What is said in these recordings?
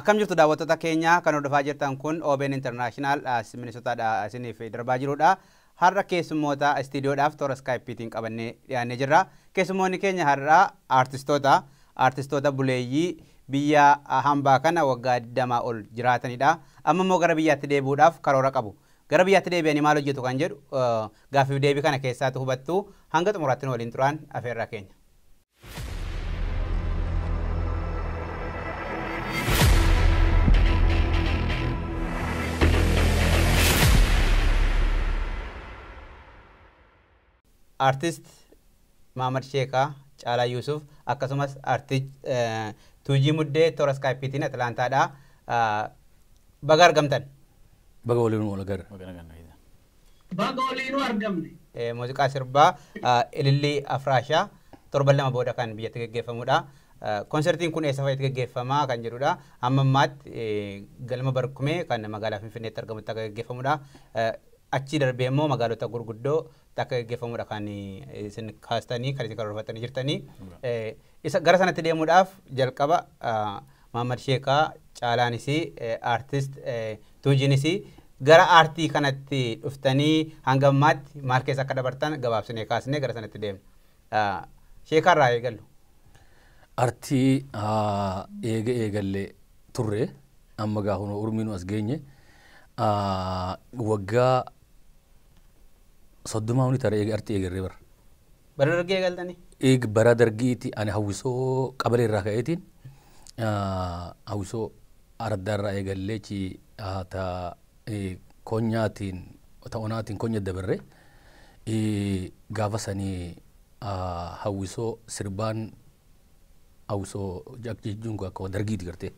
Akkam jirtu daawwattoota keenya kan hordofaa jirtan kun OBN International Minnesotaadha isiniif darbaa jirudha. Har'a keessummoota istiidiyoodhaaf toora Skypeetiin qabannee dhiyaannee jirra. Keessummoonni keenya har'a artistoota buleeyyii biyya hambaa kana waggaa 20 ol jiraatanidha. Amma immoo gara biyyaatti deebi'uudhaaf karoora qabu. Gara biyyaatti deebi'anii maal hojjetu kan jedhu gaaffiif deebii kana keessaatti hubattu hanga xumuraatti nu waliin turaan afeerraa keenya. Artist Maamad Sheekaa, Caalaa Yuusuf akkasumas artist Tuujii Muddee toora Skypeetiin Atlaantaadha. Baga argamtan. Baga waliin wal agarra. Baga waliin argamne. Muuziqaa sirbaa Ilillii Afraashaa torban 2 booda kan biyyatti gaggeeffamudha. Konsertiin kun eessa fa'itti gaggeeffamaa kan jedhudha. Amma ammaatti galma Barkumee kan magaalaa Finfinneetti argamutti akka gaggeeffamudha. Achi darbee immoo magaalota gurguddoo akka gaggeeffamudha kan isin kaastanii kan isin karoorfatanii jirtanii. Isa gara sanatti deemuudhaaf jalqaba Maamad Sheekaa, Caalaanis, artist Tuujiinis gara aartii kanatti dhuftanii hanga ammaatti maal keessa akka dabartan gabaabsinee kaasnee gara sanatti deemna. Sheekaa irraa eegallu. Aartii eega eegallee turre amma gaafa urmii nu as geenye waggaa 30 huni tara eega aartii eegarree bara. Bara dargii eegaltanii? Eeg bara dargiiti ani hawwisoo qabalee irraa ka'eetiin hawwisoo araddaa irraa eegallee ci ta konyaatiin ta onaatiin konya dabarre gaafa sanii hawwisoo sirbaan hawwisoo jechuun kun akka dargiiti gartee.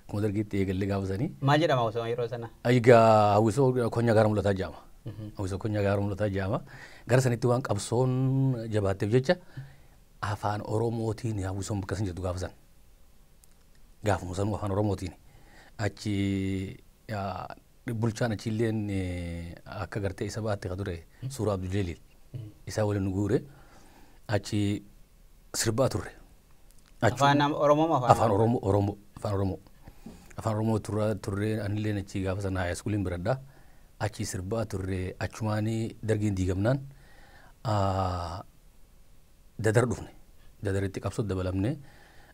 Akkuma dargiitti eegallee gaafa sanii. Maal jedhama hawwisoo yeroo sana? Egaa hawwisoo konya gaara mul'ataa jedhama. Hawwisoo konya gaara mul'ataa jedhama. Gara sanitti waan qabsoon jabaatteef jecha afaan Oromootiin hawwisoon bakka san jirtu gaafa san. Gaafuma sanuu afaan Oromootiin. Achi bulchaan achiilleen akka gartee isa baatte ka ture Suuraa Abdul isaa waliin nu guure achi sirbaa turre. Afaan Oromoo moo afaan Oromoo? Oromoo afaan Oromoo. Afaan Oromoo turre anilleen achi gaafa sana high schooliin biradha. Achi sirbaa turre achumaanii dargiin diigamnaan dadar dhufne. Dadaritti qabsoo dabalamne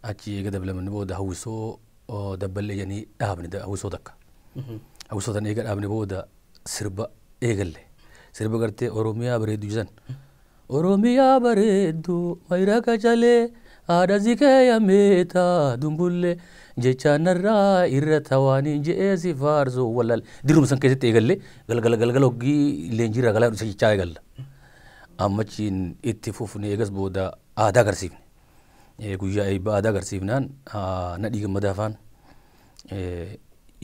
achi eega dabalamne booda hawwisoo dabballee jedhanii dhaabne hawwisoo takka. Hawwisoo tan eega dhaabne booda sirba eegalle. Sirba gartee Oromiyaa bareedduu jedhan. Oromiyaa bareedduu mayra qacalee haadha zikee yameeta dumbullee jecha narraa irra tawaaniin je'ee si faarsu wallaal. Diruma san keessatti eegalle galgala galgala hoggii leenjiirraa galaa dhufe jechaa eegalla. Ammachiin itti fufne eegas booda aadaa agarsiifne. Guyyaa eebba aadaa agarsiifnaan nadhii gammadaa afaan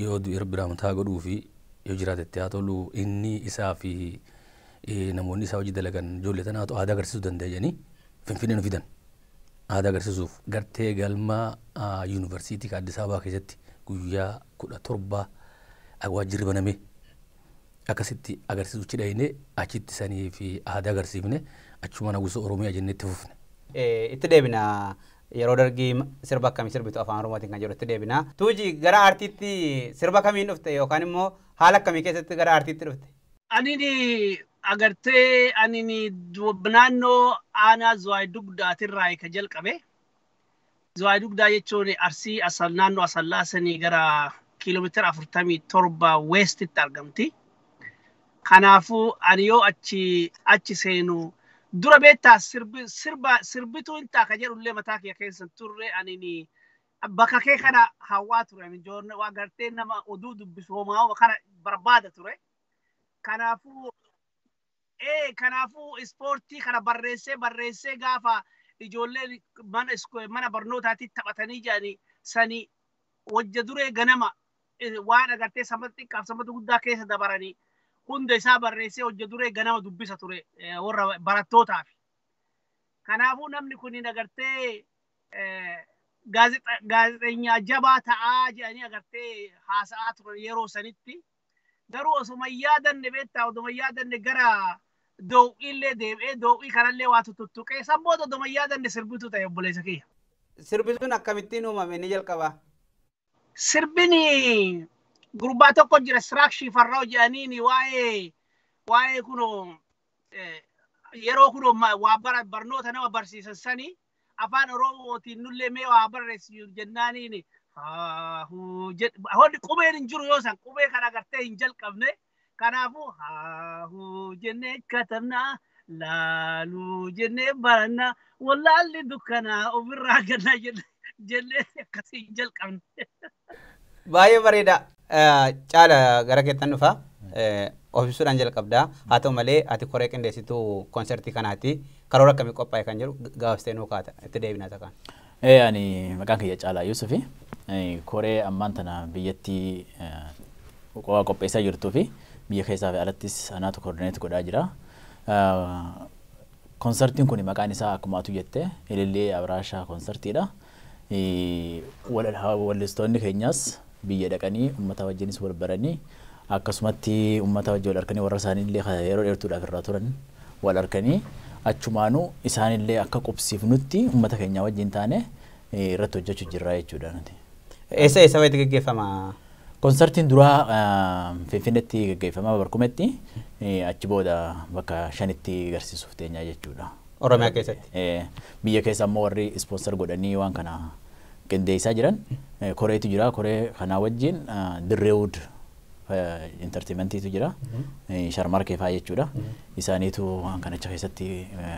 yoo du'e rabbi rahmataa godhuu fi yoo jiraatetti haa tolu inni isaa fi namoonni isaa hojii dalagan ijoollee tanaatu aadaa agarsiisuu danda'a jedhanii Finfinnee nu fidan. Aadaa agarsiisuuf gartee galma yuunivarsiitii Addis Ababaa keessatti guyyaa 17 waajjirri baname akkasitti agarsiisuuchi dhayinee achitti sanii fi aadaa agarsiifne achumaan hawwisoo Oromiyaa jennee itti fufne. Itti deebina yeroo dargii sirba akkamii sirbitu afaan Oromootiin kan jedhu itti deebina. Tuujii gara aartiitti sirba kamiin dhufte yookaan immoo haala akkamii keessatti gara aartiitti dhufte? Ani agartee ani naannoo aanaa Zuwaay Dugdaatirraa ka jalqabe. Zuwaay Dugdaa jechuun Arsii asal naannoo Asallaa sanii gara kiiloomeetira 47 weestitti argamti. Kanaafuu ani yoo achi seenu dura beektaa sirbituu hin ta'a ka jedhullee mataa kiyya keessa turre ani bakka kee kana hawwaa ture. Ijoollee waa gartee nama oduu dubbisu homaa kana barbaada ture. Kanaafuu ispoortii kana barreessee gaafa ijoolleen mana barnootaatti taphatanii jedhanii sanii wajja duree ganama waan agartee saba xiqqaaf saba guddaa keessa dabaranii hunda isaa barreessee hojja duree ganama dubbisa ture warra barattootaaf. Kanaafuu namni kun agartee gaazexeenyaa jabaa ta'aa jedhanii agartee haasa'aa turan yeroo sanitti. Garuu osuma yaadanne beektaa osuma yaadanne gara doo'illee deebi'ee doo'ii kanallee waa tuttuqee san booda osuma yaadanne sirbitu ta'e obboleessa kiyya. Sirbi sun akkamittiin uumame ni jalqaba? Sirbini gurbaa tokko jira Siraak Shifarraa jedhaniini waa'ee kunoo yeroo kunoo waa barnoota nama barsiisan sanii afaan Oromootiin nullee mee waa barreessu jennaaniini honni qubeen hin jiru yoo san qubee kana agartee hin jalqabne kanaafuu haahuu jennee katabnaa laaluu jennee barannaa wallaalli dukkanaa ofirraa gannaa jennee akkasii hin jalqabne. Baay'ee bareeda. Caala gara keettan dhufa. Ofiisuudhaan jalqabdaa. Haa ta'u malee ati koree qindeessituu konsertii kanaati. Karoora akkamii qophaa'e kan jedhu gabaabsitee nuu kaata. Itti deebinaa isa kana. Ani maqaan kiyya Caalaa Yuusufi. Koree ammaan tana biyyatti qopheessaa jirtuu fi biyya keessaa fi alattis anaatu coordinate godhaa jira. Konsertiin kun maqaan isaa akkuma atu jette Ilillee Abraashaa konsertiidha. Wallistoonni keenyas biyya dhaqanii uummata wajjinis wal baranii akkasumatti uummata wajjin wal harkanii warra isaaniillee yeroo dheertuudhaaf irraa turan wal harkanii achumaanuu isaanillee akka qubsiifnutti uummata keenya wajjin taane irratti hojjechuu jirra jechuudha nuti. Eessa eessa fa'itti gaggeeffama? Konsertiin duraa Finfinneetti gaggeeffama Barkumetti, achi booda bakka 5tti agarsiisuuf teenyaa jechuudha. Oromiyaa keessatti? Biyya keessa ammoo warri sponsor godhanii waan kana qindeessaa jiran koreetu jira. Koree kanaa wajjin Dirreewud entertainmentiitu jira. Sharmarkee fa'aa jechuudha. Isaaniitu waan kanacha keessatti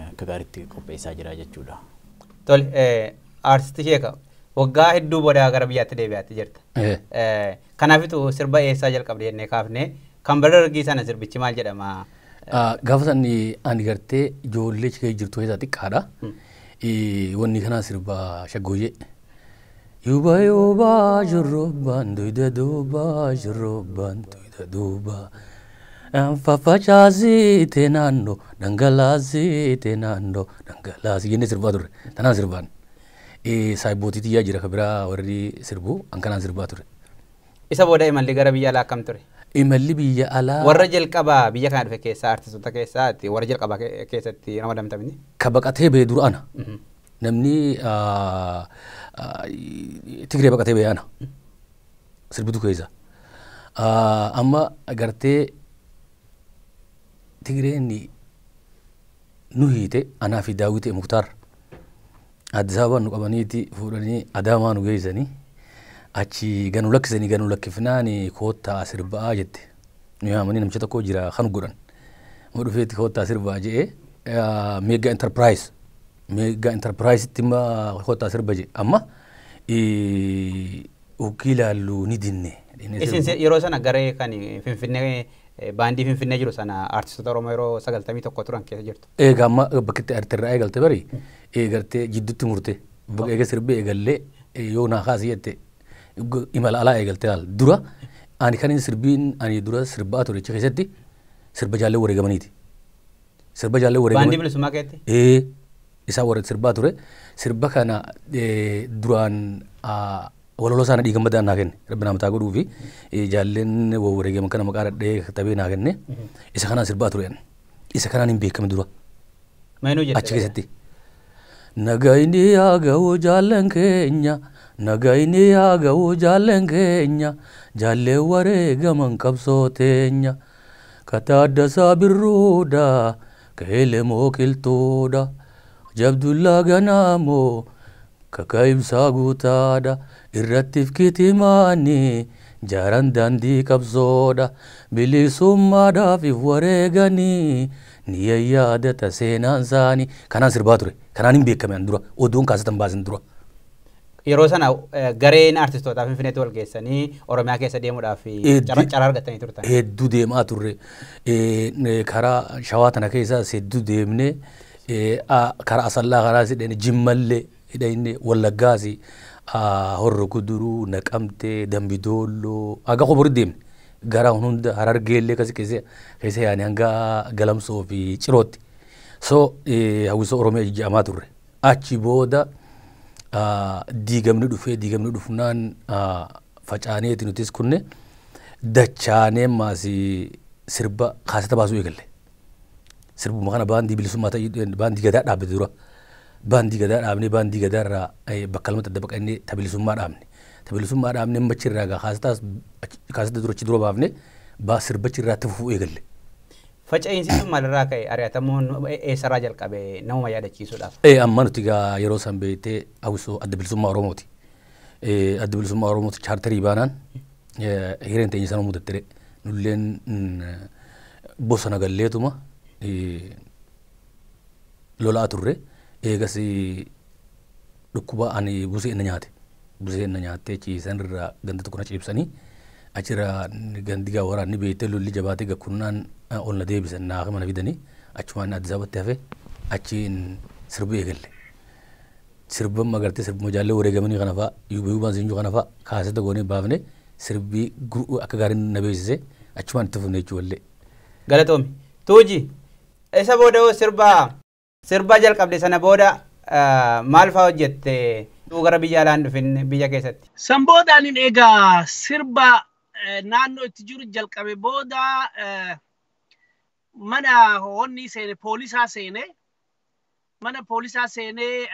akka gaariitti qopheessaa jira jechuudha. Tole, aartisti Sheeka, waggaa hedduu booda gara biyyaatti deebi'aatti jirta. Kanaafitu sirba eessaa jalqabde jennee kaafne kan bara dargii sana sirbichi maal jedhama? Gaafa san ani gartee ijoollee achi keessa jirtu keessaa xiqqaadha. Wanni kanaa sirba shaggooyyee. Yuuba yuuba shurrubbaan duyda duuba shurrubbaan duyda duuba. Fafacaasite naannoo dhangalaasite naannoo dhangalaasi jennee sirbaa turre. Tanaan sirbaan. Saayibbootii xiyyaa jira ka biraa warri sirbu an kanaan sirbaa ture. Isa booda imalli gara biyya alaa akkam ture? Imalli biyya alaa. Warra jalqabaa biyya kana dhufe keessaa artistoota keessaa warra jalqabaa keessatti ramadamtamni? Ka baqatee ba'e dura ana. Namni Tigree baqatee ba'e ana. Sirbitu keessa. Amma gartee Tigreen nu hiite anaa fi Daawwitee Muktaar. Addis Ababaa nu qabaniiti fuudhanii Adaamaa nu geessanii achi ganu lakkisanii ganu lakkifnaan koottaa sirba'aa jette. Nu yaamanii namicha tokko jira kan godhan. Amma dhufeetti koottaa sirbaa jedhee Meeggaa Enterprise. Meeggaa Enterprise imma koottaa sirba jedhe. Amma ukkii ilaallu ni dinne. Isin yeroo sana garee kan Finfinnee baandii Finfinnee jiru sana artistoota Oromoo yeroo 91 turan keessa jirtu. Egaa amma bakka itti artirraa eegalte bari eegaltee jidduutti murte bakka eega sirbee eegallee yoo naa kaasii jette imala alaa eegalte laal dura ani kan inni sirbiin ani dura sirbaa ture achi keessatti sirba jaallee wareegamaniiti. Sirba jaallee wareegamanii. Baandii bilisummaa keessatti? Ee isaa warra sirbaa ture sirba kana duraan waloloo sana dhiiga madaa naa kenne rabbi naa mataa godhuu fi jaalleen wareegaman kana maqaa dhadhee katabee naa kenne isa kanaan sirbaa ture isa kanaan hin beekame dura. Meenuu jette? Achi keessatti. Nagayni yaa ga'u jaalleen keenya nagayni yaa ga'u jaalleen keenya jaallee wareegaman qabsoo teenya kataaddasaa birruudha keelemoo qilxuudha jabdullaa ganaamoo kaka ibsaa guutaadha irratti kitimaanii jaaran daandii qabsoodha bilisummaadhaaf if wareeganii ni yaadata seenaan isaanii kanaan sirbaa ture kanaan hin beekame an dura oduun kaasatan baasin dura. Yeroo sana gareen artistootaa Finfinneetti wal geessanii Oromiyaa keessa deemuudhaaf carraa argatanii turtan. Hedduu deemaa turre karaa Shawaa tana keessaas hedduu deemnee karaa Asallaa karaa sidheen Jimmallee hidhayne Wallaggaas Horro Guduruu Naqamtee Dambidoolloo haga Kobori deemne gara hunda Harargeellee kasi keessa yaane hanga Galamsoo fi Cirootti. So hawwisoo Oromiyaa jijjiiramaa turre. Achi booda diigamni dhufee diigamni dhufnaan facaaneeti nutis kunne dachaanee maasii sirba kaaseta baasuu eegalle. Sirbuma kana baandii bilisummaa ta'ee baandii gadaa dhaabbate dura. Baandii gadaa dhaabnee baandii gadaa irraa bakka lamatti adda baqannee ta bilisummaa dhaabne. Bilisummaa dhaabne achirraa gaa kaasita dura achi dura baafne sirba achirraa itti fufuu eegalle. Faca'insi sun maalirraa ka'e ari'atamuun eessarraa jalqabe namuma yaadachiisuudhaaf? Amma nuti gaa yeroo san beektee hawwisoo adda bilisummaa Oromooti. Adda bilisummaa Oromooti chaartarii baanaan hireen teenya sana mudatte nulleen bosona galleetuma lolaa turre eegas dhukkuba ani busee na nyaate. Busee na nyaattee ciisan irraa ganda tokko na ciibsanii achirraa gandi gaa waraanni beektee lolli jabaatee gakkunnaan ol na deebisan naa mana fidanii achumaan Addis Ababatti hafe achiin sirba eegalle. Sirba agartee sirbuma jaallee wareegamanii kana fa'a yuuba yuubaan siinjuu kana fa'a kaaseta goonee baafne sirbii akka gaariin na beeksise achumaan itti fufne jechuu wallee. Galatoomi. Tuuji isa booda hoo sirba jalqabde sana booda maal fa'aa hojjette gara biyya alaan dhufin biyya keessatti? San boodaan egaa sirba naannoo itti jiru jalqabe booda mana honni seene poolisaa seene mana poolisaa seenee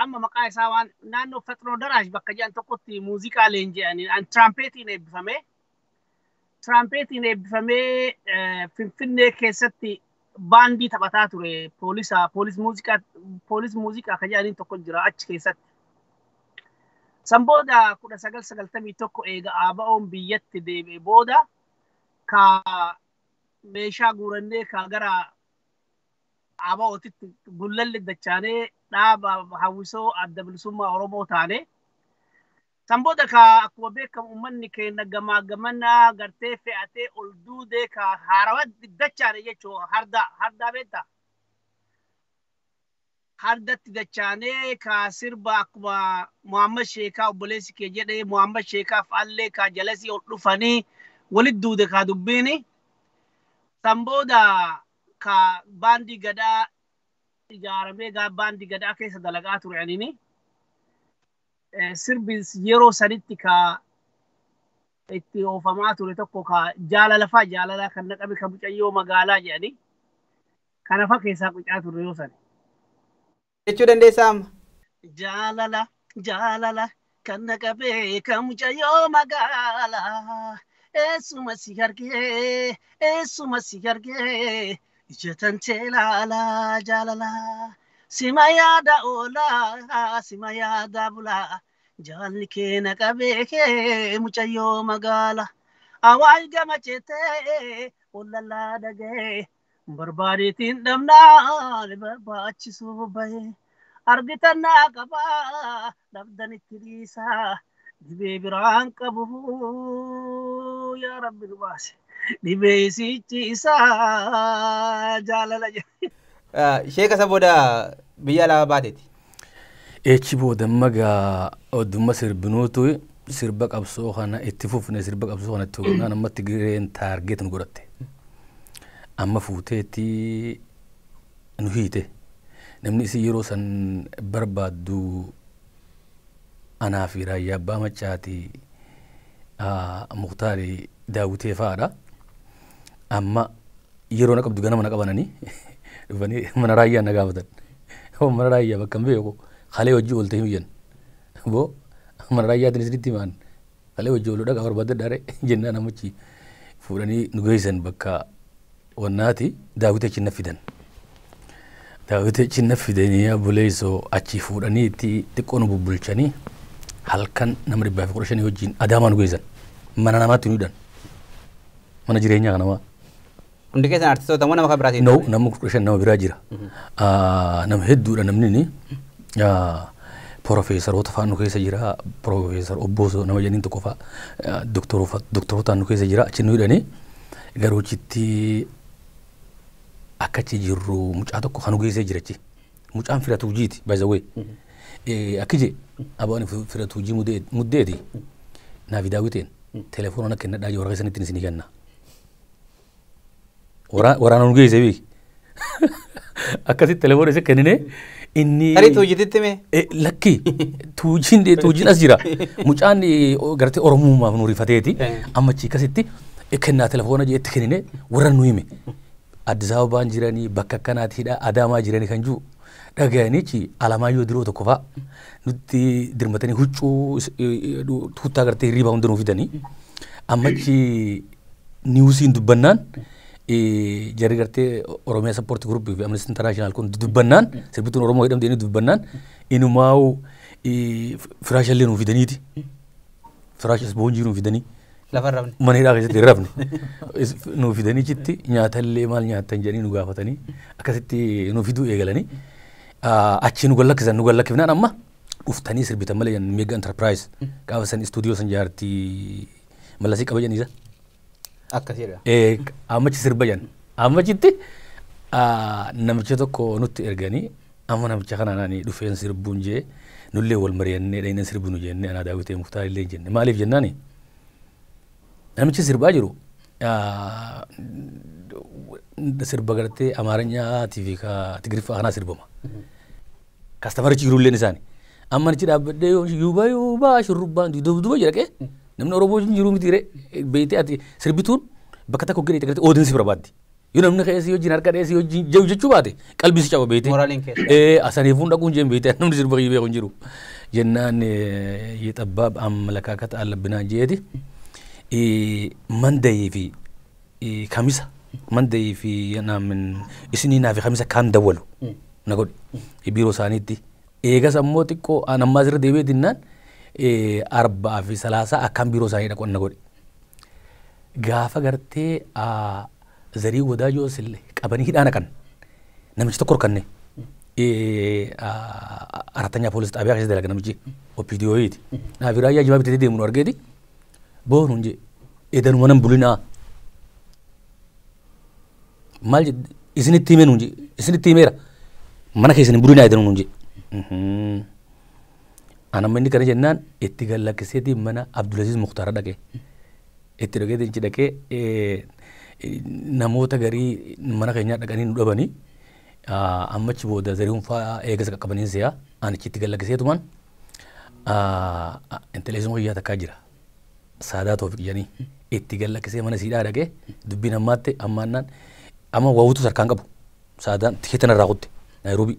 amma maqaa isaa waan naannoo Faxinoo Daraash bakka jedhan tokkotti muuziqaa leenji'anii an tiraampheetiin eebbifame. Tiraampheetiin eebbifamee Finfinnee keessatti baandii taphataa ture poolisaa poolis muuziqaa kan jedhaniin tokko jira achi keessatti. San booda 1991 eega ABO'n biyyatti deebi'e booda ka meeshaa guurannee ka gara ABO'titti gullalli dachaanee dhaaba hawwisoo adda bilisummaa Oromoo taane. San booda ka akkuma beekamu uummanni keenya gamaa gamanaa gartee fe'atee ol duudee ka haarawaa dachaane jechuun hardaa beektaa? Hardatti dachaanee ka sirba akkuma Muhammad Sheekaa obboleessi kee jedhee Muhammad Sheekaa fa'allee ka jalasii ol dhufanii walitti duude ka dubbiini. San booda ka baandii gadaa ijaaramee baandii gadaa keessa dalagaa ture anini. Sirbi yeroo sanitti ka itti oofamaa ture tokko ka jaalala fa'a jaalala kan naqame ka mucayyoo magaalaa jedhani. Kana fa'a keessaa qucaa ture yeroo sani. Jechuu dandeessaa amma? Jaalala jaalala kan naqame ka mucayyoo magaalaa eessuma si argee eessuma si argee ija tantee ilaalaa jaalala. Sima yaada oolaa sima yaada bulaa jaalli kee na qabee kee mucayyoo magaalaa. Awaay gama ceetee ollalaa dhagee barbaadeetiin dhabnaan barbaachisuu bahee argitan naa qabaa dhabdan itti dhiisaa dhibee biraan qabu yaa rabbi nu baase dhibee isichiisaa jaalala jedhe. Sheeka isa booda biyya alaa baateeti. Echi booda magaa oddumma sirbinuutu sirba qabsoo kana itti fufne sirba qabsoo kana itti fufnaan amma Tigireen taargeet nu godhatte. Amma fuuteetti nu hiite. Namni isii yeroo san barbaaddu anaa fi raayyaa abbaa maccaati Muktaari Daawwitee fa'aadha. Amma yeroo na qabdu ganama na qabananii dhufanii mana raayyaa na gaafatan. Mana raayyaa bakka hin beeku kalee hojii oolte hin jennu. Boo mana raayyaatiin isinitti himaan kalee hojii ooluu dhagaa barbaadde dhaare jennaan namichi fuudhanii nu geessan bakka wannaati Daawwitee achi na fidan. Daawwitee achi na fidanii obboleessoo achi fuudhanii itti xiqqoo nu bubbulchanii halkan nama 115 wajjin Adaamaa nu geessan. Mana namaatti nu hidhan. Mana jireenyaa kanamaa. Hundi keessan artistoota moo nama kan biraatiin? No, nama 15 nama biraa jira. Nama hedduudha namni ni. Profeesaroota fa'aa nu keessa jira. Profeesar Obboosoo nama jedhaniin tokko fa'aa doktoroota nu keessa jira. Achi nu hidhanii garuu achitti akka achi jirru mucaa tokko kan nu geessee jira achi. Mucaan fira tuujiiti by the way. Akki jee abaan fira tuujii muddeeti. Naafi Daawwiteen telefoona na kennadhaa jiru warra isinitti isinii kenna. Waraana nu geesse beeki. Akkasitti telefoona isa kennine inni. Tarii tuujititti mee? Lakki tuujiin as jira. Mucaan gartee Oromummaaf nu rifateeti. Amma achi akkasitti kennaa telefoona jeetti kennine warra nu hime. Addis Ababaan jiranii bakka akkanaatti hidhaa Adaamaa jiranii kan jiru Dhaga'anichi Alamaayyoo Diroo tokko fa'a nutti dirmatanii huccuu tuttaa gartee hirriibaa hunda nuu fidanii ammachi niwusiin dubbannaan jarri gartee Oromiyaa Sappoortii Guruppii fi Amnesty International kun dubbannaan sirbituun Oromoo jedhamte inni dubbannaan inumaa'u firaashallee nuu fidaniiti. Firaasha ispoonjii nuu fidanii. Lafa hin rafne. Mana hidhaa keessatti hin rafne. Nuu fidanii citti nyaatallee maal nyaattan jedhanii nu gaafatanii akkasitti nu fiduu eegalanii. Achi nu gallakkisan nu gallakkifnaan amma dhuftanii sirbitan malee Mega Enterprise gaafa san istuudiyoo san jaartii mallasii qaba jedhaniisa. Akkasiidha. Ammachi sirba jedhan. Ammachitti namicha tokko nutti erganii amma namicha kanaan ani dhufeen sirbuun jee nullee wal mari'annee dhayineen sirbinu jennee anaa Daawitee Muktaar illee jenne maaliif jennaani namichi sirbaa jiru sirba gartee Amaarinyaatii fi Tigiriffaa kanaa sirbama. Kastamarichi jirulleen isaani. Amma achi dhaabbadhee yuuba yuuba shurrubbaan duuba jedhaqee namni Oromoo hin jiru miti ree beektee ati sirbituun bakka tokko gadi gartee oodiinsi barbaaddi. Yoo namni ka'ee si wajjin harka dhahee si wajjin jiru jechuu baate qalbii si caba beektee. Moraaliin keessa. Asaniifuun dhaquun jeen beektee namni sirba kiyyee beeku hin jiru. Jennaan yeexabbaab ammalakaakata allabbinaan jeeti mandayii fi kamisa mandayii fi isinii naa fi kamisa kaan dawwalu na godhe biiroo isaaniitti. Eegas ammoo xiqqoo an ammaa asirra deebi'ee dinnaan arba'aa fi salaasaa akkaan biiroo isaanii dhaqu na godhe. Gaafa gartee zarii wadaajoo sille qabanii hidhaa naqan namichi tokko horkanne አራተኛ ፖሊስ ጣቢያ keessa dalaga namichi OPDO'ti. Naafi raayyaa jimaa bitatee deemu nu argeeti boonu hin jee edanuma nan bulinaa maal isinitti himee nuun jee isinitti himeera mana keessan hin bulinaa edanuu nuun jee. Anamma inni kana jennaan itti gallakkiseeti mana Abdulaziz Muktaara dhaqee itti dhaqee itti dhaqee namoota garii mana keenyaa dhaqanii nu dhabanii ammachi booda zarihuun fa'aa eegas qaqqabanii si'a anichi itti gallakkiseetumaan intaleesuma hiyyaa takkaa jira Saadaa Toofiq jedhanii itti gallakkisee mana siidhaa dhaqee dubbiin ammaatte ammaannaan amma waawutu sarkaan qabu Saadaan tikeeta narraa kutte Naayiroobii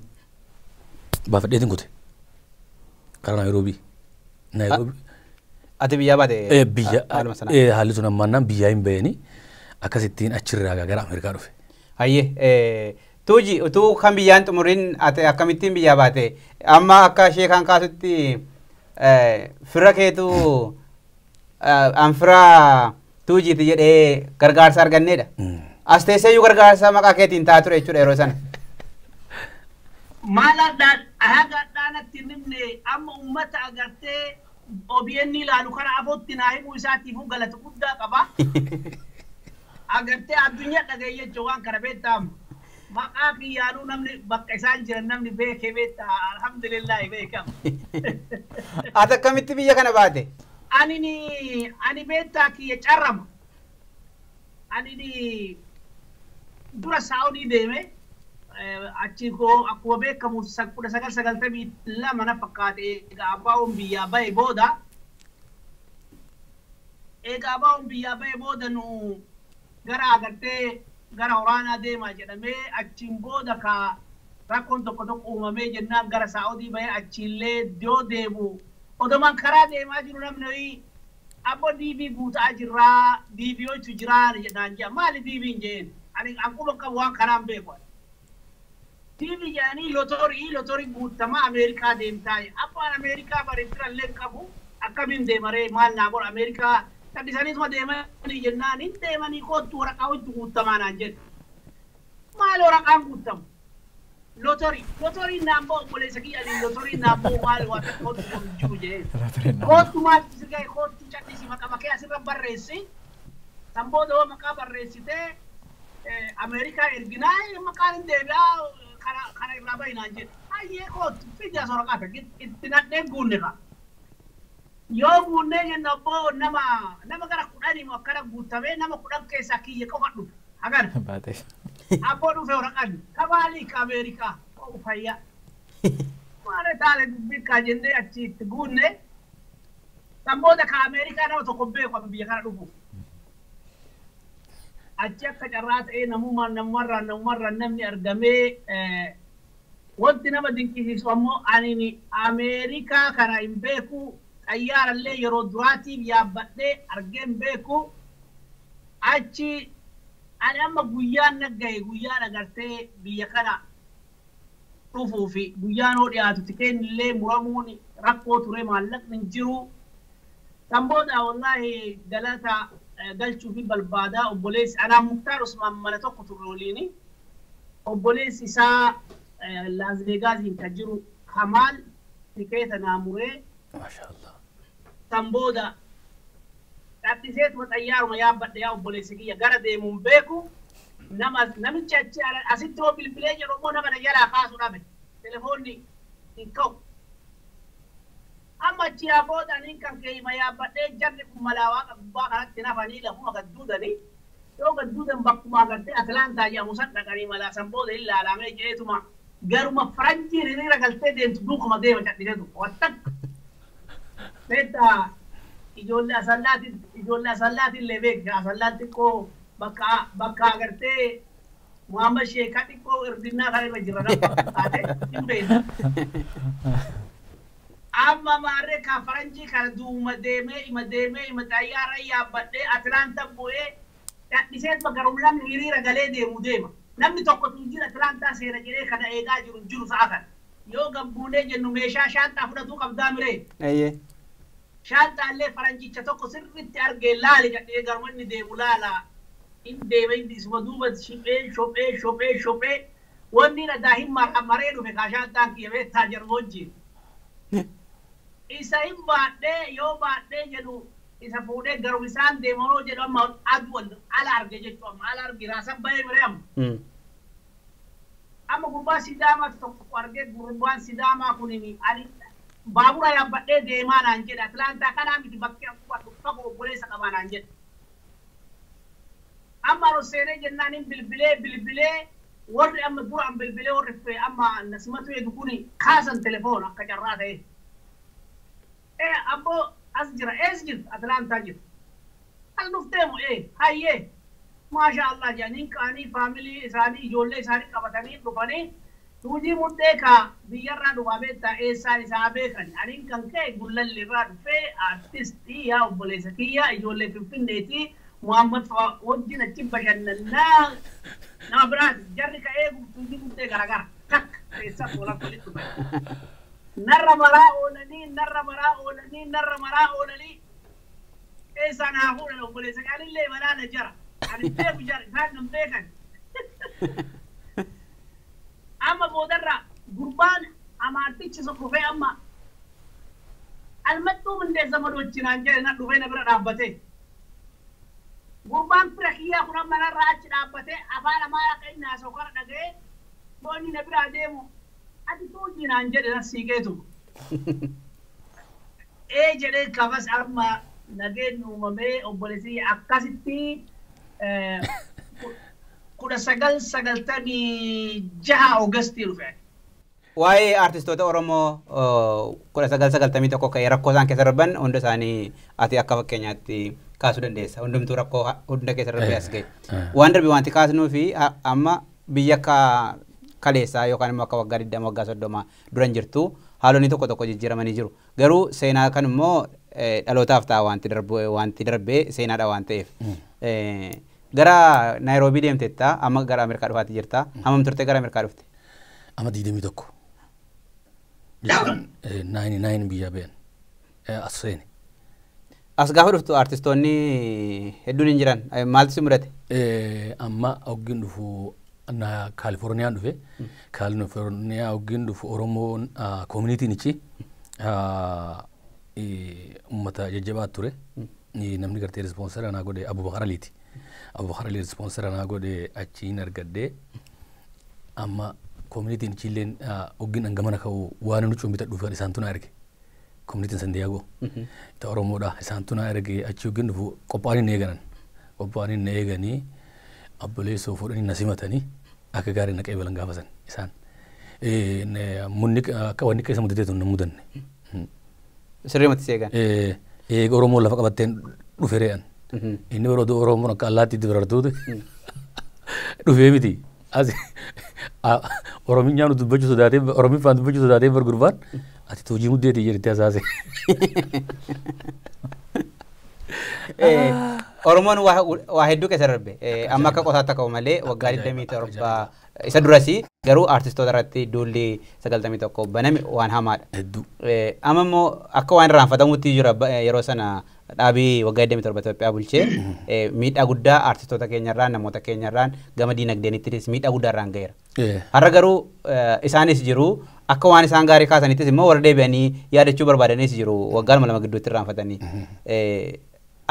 baafadheetiin kute karaa Naayiroobii Naayiroobii. Ati biyyaa baate? Biyya haalli sun ammaannaan biyyaa hin bahanii akkasittiin achirraa gara Ameerikaa dhufe. Hayyee Tuuji utuu kan biyyaan xumuriin ati akkamittiin biyyaa baate amma akka ishee kan kaasutti fira keetu an fira Tuujiiti jedhee gargaarsa arganneedha. As teesseeyyuu gargaarsa maqaa keetiin ta'a ture jechuudha yeroo sana. Maal haga dhaanatti nimne amma uummata agartee OBN ilaalu kana afootti naa himuu isaatiifuu galata guddaa qaba. Agartee addunyaa dhagaye jechuun waan kana beektamu. Maqaa kiyyaanuu namni bakka isaan jiran namni beekee beektaa alhamdulillahi beekama. Ati akkamitti biyya kana baate? Ani beektaa kiyya carrama. Ani dura Saawudii deeme achi koo akkuma beekamu 1992 na fakkaate egaa abbaa'uun biyyaa bahe booda egaa abbaa'uun biyyaa bahe booda nu gara agartee gara waraanaa deemaa jedhamee achiin booda ka rakkoon tokko tokko uumamee jennaan gara Saa'udii bahee achiillee yoo deemu odomaan karaa deemaa jiru namni abbo diibii guutaa jirraa diibii hoitu jiraa jedhaan jedha maali diibiin jeen ani akkuma qabu waan karaan beeku. Diibii jedhanii lotorii guutamaa Ameerikaa deemtaa abbaan Ameerikaa bareechirallee qabu akkamiin deemaree maal naa godha Ameerikaa Sadisaniisuma deemanii jennaan hin deemanii kootu waraqaa hojii guutamaa naan jedhu. Maal waraqaan guutamu? Lotorii naan ba'u obboleessa kiyya lotorii naan ba'u maal waan kootu jiru jedhee. Kootu maal si ga'e kootu callisii maqaa makee asirra barreessi. San booda hoo maqaa barreessitee Ameerikaa erginaa maqaan hin deebi'aa kana irraa bahi naan jedhu. Hayyee kootu fidi as waraqaa ta'e itti nadheen guunne fa'a. Yoo guunnee jenna obbo nama gara 10 akkana guutamee nama 10 keessaa kiyya qofa dhufe hagana. Abboo dhufe waraqaan kamaalii ka Ameerikaa qofu fayyaa. Maal taane dubbii kaa jennee achi itti guunne san booda ka Ameerikaa nama tokko beeku amma biyya kana dhufuuf. Achi akka carraa ta'ee namumarraan namni argamee Wanti nama dinqisiisu ammoo ani Ameerikaa kana hin beeku, xayyaarallee yeroo duraatiif yaabbadhee argee hin beeku. Achi ani amma guyyaan naggahe, guyyaan agartee biyya kana dhufuu fi guyyaan hoo dhiyaatu tikeenillee muramuun rakkoo ture, maallaqni hin jiru. Kan booda wallaahi galata galchuu fi barbaadaa obboleessi anaan Muktaar Usmaan mana tokko turre waliini. Obboleessi isaa Las Vegaasiin kan jiru Kamaal tikeeta naa muree. Maashaallah. Kan booda dhadhiseetuma xayyaaruma yaabbadhe. Yaa obboleessi kiyya, gara deemuun beeku, nama namichi achi asitti hoo bilbilee jedhu immoo nama na jalaa kaasu dhabe, telefoonni hin ka'u. Amma achi yaa booda aniin kan keeyima yaabbadhee, jarri kun malaa waaqa gubbaa kanatti nafanii lafuma gadduudanii yoo gadduudan bakkuma agartee Atlaantaa jedhamu san dhaqanii malaa san booda hin laalamee jeetuma garuma faranjiin hiriira galtee deemtu duukuma deema cadhiseetu wattakka. Beektaa, ijoollee asallaati, ijoollee asallaati illee beekta, asallaan xiqqoo bakka bakka agartee Muhammad Sheekaa xiqqoo irdinnaa kana irra jira nama taate hin beekta. Amma maarree ka faranjii kana duuma deemee ima deemee ima xayyaara yaabbadhee Atlaanta bu'ee dhadhiseetuma garuma namni hiriira galee deemu deema. Namni tokko tun jira Atlaantaa seera jedhee kana eegaa jiru hin jiru sa'a kana. Yoo gabbuunee jennu meeshaa shaanxaa fudhatuu qabdaa miree. Eeyyee. Shaanxaallee faranjicha tokko sirriitti argee laali jedhee garuma inni deemu laala. In deeme, inni isuma duuba shiphee shophee shophee shophee wanni dhadaa hin maree dhufe kaa shaanxaan kiyya beektaa jedhu wajjin. Isa hin baadhee, yoo baadhee jedhu isa fuudhee garuma isaan deemanoo jedhu amma aduu ala arge jechuudha, amma ala arge raasan bahee miree amma. Amma gurbaa Sidaamaa tokko argee, gurbaan Sidaamaa kun ani baabura yaabbadhee deemaa naan jedhe, Atlaantaa kanaa miti bakkee akkuma fagoo obboleessa qabaa naan jedhe. Amma ol seenee jennaan hin bilbilee bilbilee, warri amma dura an bilbilee warri amma nasimatu eegu kun kaasan telefoona akka carraa ta'e. Ee abboo, as jira, ees jirtu? Atlaantaa jiru. As dhuftee moo? Ee, hayyee. Maasha Allah jedhanii ka'anii family isaanii ijoollee isaanii qabatanii dhufanii tuujii mudhee ka biyyarraa dhufaa beektaa eessaan isaa beekan. Aniin kan ka'e Gullalli irraa dhufee, artistii yaa obboleessa kiyya, ijoollee Finfinneetii Muhammad wajjin achi bashannannaa nama biraati. Jarri ka'ee tuujii mudhee garagara takka keessa oolan walitti dhufan. Narra maraa oolanii, narra maraa oolanii, narra maraa oolanii eessaan haa fuudhan obboleessa anillee manaana jara. Ani beeku jara, isaan nan beekan. Amma boodarra gurbaan amaartichi sun dhufee amma almattuu mindee zamadochi naan jedhe, na dhufee na bira dhaabbatee. Gurbaan fira kiyyaa kun amma narraa achi dhaabbatee afaan amaaraa kan inni haasa'u kana dhaga'ee boonni na biraa deemu ati tuujii naan jedhe, na siiqeetu. Ee jedhee kafas amma nageenyi uumamee obboleessi akkasitti 1996 Oogastii dhufe. Waa'ee artistoota Oromoo 1991 ka'ee rakkoo isaan keessa darban hunda isaanii ati akka fakkeenyaatti kaasuu dandeessa. Hundumtuu rakkoo hunda keessa darbee as ga'e. Waan darbe wanti kaasnuu fi amma biyya akka kaleessaa yookaan immoo akka waggaa 20, waggaa 30 duran jirtu haalonni tokko tokko jijjiiramanii jiru. Garuu seenaa kan immoo dhalootaaf ta'a, wanti darbu wanti darbee seenaadha waan ta'eef. Gara Naayiroobii deemteetta, amma gara Ameerikaa dhufaatti jirta. Hammam turte gara Ameerikaa dhufte? Amma 21. Jechuun 99 biyya ba'an as seene. As gaafa dhuftu artistoonni hedduun hin jiran. Maaltu si mudate? Amma hoggiin dhufu na Kaalifoorniyaan dhufe. Kaalifoorniyaa hoggiin dhufu Oromoon communityn ichi uummata jajjabaa ture. Namni gartee sponsor naa godhe Abubakar Aliiti. Abubakar Alii sponsor naa godhe, achiin argadhee amma communityn ichiilleen hoggiin hangamana ka'u waan nu cumbita dhufan isaantu na erge. Communityn San Diego. Ta Oromoodha, isaantu na erge. Achi hoggiin dhufu qophaa'anii na eeganan. Qophaa'anii na eeganii obboleessoo fuudhanii na simatanii akka gaarii na qeebalan gaafa san isaan. Munni akka wanni keessa mudatee tun na mudanne. Sirriimatti si eegan. Eega Oromoon lafa qabatteen dhufe re'an. Inni yeroo Oromoon akka allaattiitti barartuutu dhufee miti. Oromiyyaan dubbachuu sodaatee, Oromiffaan dubbachuu sodaatee bar gurbaan ati Tuujii Muddeeti jedhetti hasaase. Oromoon waa hedduu keessa darbe. Amma akka qotaatti ka'u malee waggaa 27 isa durasii garuu artistoota irratti duulli 91 baname waan hamaadha. Hedduu. Amma immoo akka waan irraanfatamutti jira, yeroo sana dhaabii waggaa 27 Itoophiyaa bulchee miidhaa guddaa artistoota keenyarraan, namoota keenyarraan, gama diinagdeenittis miidhaa guddaa irraan ga'eera. Har'a garuu isaanis jiru, akka waan isaan gaarii kaasanittis immoo warra deebi'anii yaadachuu barbaadanis jiru, waggaa 2 gidduutti irraanfatanii.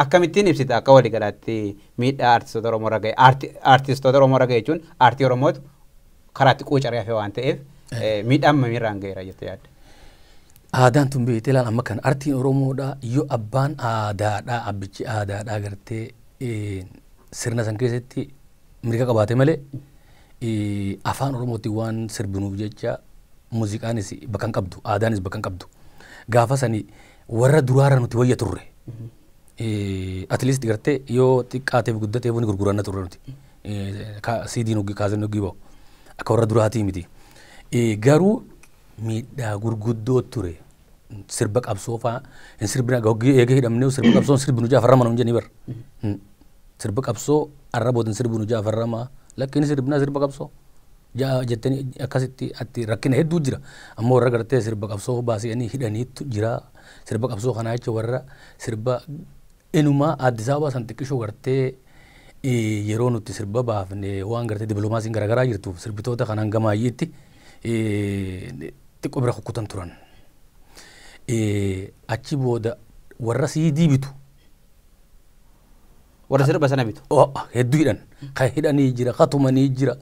Akkamittiin ibsita akka waliigalaatti miidhaa artistoota Oromoo irra ga'e? Artistoota Oromoo irra ga'e jechuun aartii Oromootu karaatti quucaree hafe waan ta'eef, miidhaa hammamii irraan ga'eera jettee yaadda? Aadaan tun beektee ilaal, amma kan artiin Oromoodhaa yoo abbaan aadaadhaa, abbichi aadaadhaa gartee sirna san keessatti mirga qabaate malee, afaan Oromootiin waan sirbinuuf jecha muuziqaanis bakka hin qabdu, aadaanis bakka hin qabdu. Gaafa sani warra duraarra nuti wayya turre. At least gartee yoo xiqqaateef guddateef ni gurguranna turre nuti. Siidiin hogii kaasan hogii bahu. Akka warra duraatii miti. Garuu miidhaa gurguddoo ture. Sirba qabsoo fa'aa hin sirbina, hoggii eega hidhamnee sirba qabsoo hin sirbinu jaafarrama nuun jennii bara. Sirba qabsoo arra booda hin sirbinu jaafarrama, lakkiin sirbinaa sirba qabsoo. Jettanii akkasitti atti rakkina hedduu jira. Ammoo warra gartee sirba qabsoo baasanii hidhaniitu jira. Sirba qabsoo kanaa jecha warra sirba inumaa Addis Ababaa san xiqqishoo gartee yeroo nuti sirba baafne waan gartee dippiloomaasiin garaagaraa jirtuuf sirbitoota kanaan gamaayyiitti xiqqoo bira kukkutan turan. Achi booda warra siidii bitu. Warra sirba sana bitu. Hedduu hidhan. Kan hidhanii jira, katumanii jira.